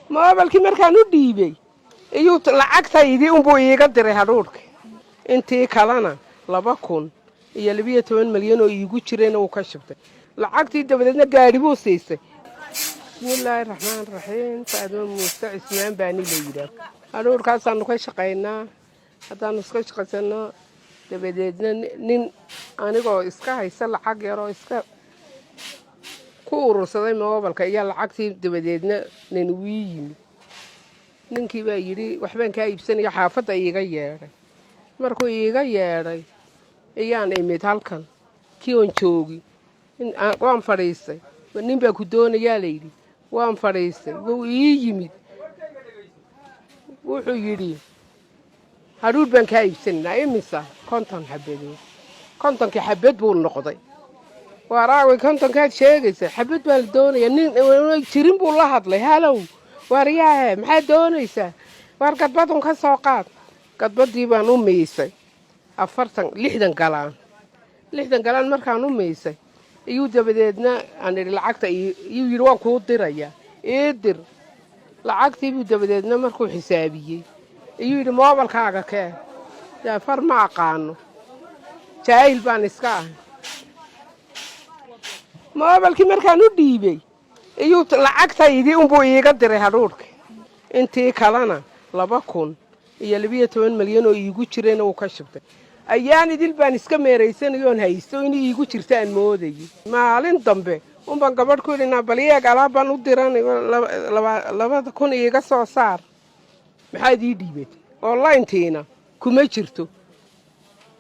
Moobilkii markaan u dhiibay iyuu lacagtaydii unbuu iiga diray hadhuudhka. Intii kalena 2012 milyan oo iigu jirayna wuu ka shubtay lacagtii. Dabadeedna gaadhi buu siisay. Bismillaahi raxmaan raxiim. Faadmo Muuse Cismaan baani la yidhaah. Hadhuudhkaasaanu ka shaqaynaa. Haddaanu iska shaqaysano, dabadeedna nin anigoo iska haysa lacag yaroo iska ku urursaday moobilka iyo lacagtii, dabadeedna nin wii yimid. Ninkii baa yidhi, "Waxbaan kaa iibsanaya." Xaafadda iiga yeedhay. Markuu iiga yeedhay ayaan imid halkan. Kii oon joogi waan fadhiistay. "Nin baa ku doonayaa," layidhi. Waan fadhiistay. Wuu ii yimid. Wuxuu yidhi, "Hadhuudh baan kaa iibsanaynaa." "Imisa?" 50 xabadood. 50kii xabad buu noqday. "Waaraawi 50kaad sheegaysa? Xabad baa la doonayaa." Nin jirin buu la hadlay. "Halow, waaryaahe, maxaad doonaysaa?" "Waar gadbadun ka soo qaad." Gadbadii baan u miisay, 40, 60 galaan. 60 galaan markaan u miisay iyuu dabadeedna aan idhi, "Lacagta." Iyuu yidhi, "Waan kuu dirayaa, ii dir lacagtii." Buu dabadeedna markuu xisaabiyey iyuu yidhi, "Moobilkaaga kee." Dee far ma aqaano, jaahil baan iska ahay. Moobilkii markaan u dhiibay iyuu lacagtaydii unbuu iiga diray hadhuudhka. Intii kalena 2012 milyan oo iigu jirayna wuu ka shubtay. Ayaan idil baan iska meeraysanayoon haysto in iigu jirta aan moodayay. Maalin dambe unbaan gabadh ku idhi, "Balyeeg, alaab baan u diranay, 2000 iiga soo saar." "Maxaad ii dhiibatay? Onlinetiina kuma jirto,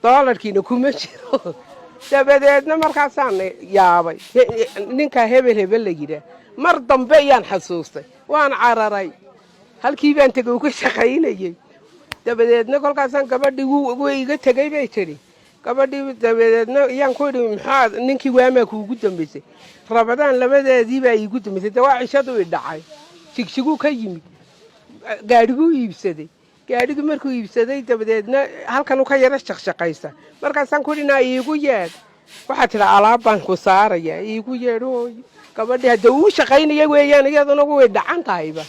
doolarkiina kuma jiro." Dabadeedna markaasaan yaabay. Ninkaa hebel hebel la yidhaah mar dambe ayaan xasuustay. Waan cararay, halkii baan tegey uu ka shaqaynayey. Dabadeedna kolkaasaan gabadhii, "Way iga tegey," bay tidhi gabadhii. Dabadeedna ayaan ku idhi, "Maxaa ninkii waamaa kuugu dambaysay?" "Rabadaan labadeedii baa iigu dambaysay." De waa cishadu i dhacay. Jigjiguu ka yimid, gaadhiguu iibsaday. Gaadhigii markuu iibsaday, dabadeedna halkan u ka yaro shaqshaqaysa. Markaasaan ku idhi, "Naa iigu yeedh." Waxaa tidhi, "Alaab baan ku saarayaa, iigu yeedh hooyo." Gabadhii hadda uu shaqaynaya weeyaan, iyaduna way dhacan tahayba.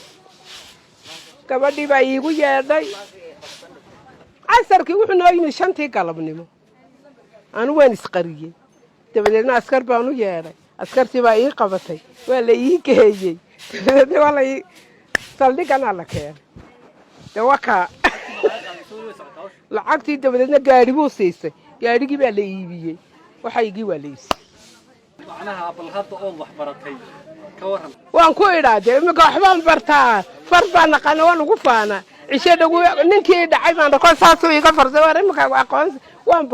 Gabadhii baa iigu yeedhay casarkii. Wuxuu noo yimid 5tii galabnimo. Anu waan isqariyey. Dabadeedna askar baan u yeedhay. Askartii baa ii qabatay, waa la ii geeyey. Dabadeedna waa la ii saldhiganaa la keenay. De wakaa lacagtii. Dabadeedna gaadhi buu siisay. Gaadhigii baa la iibiyey, waxaygii waa la iibsiyey. Macnaha bal hadda ood wax baratay ka warran. Waan ku idhaa, dee iminka waxbaan bartaa, far baan naqaana, waan ugu faanaa. Cisho dhagu ninkii dhacay baan dhaqo, saasuu iga farsay. Waar iminka aqoonsi waan.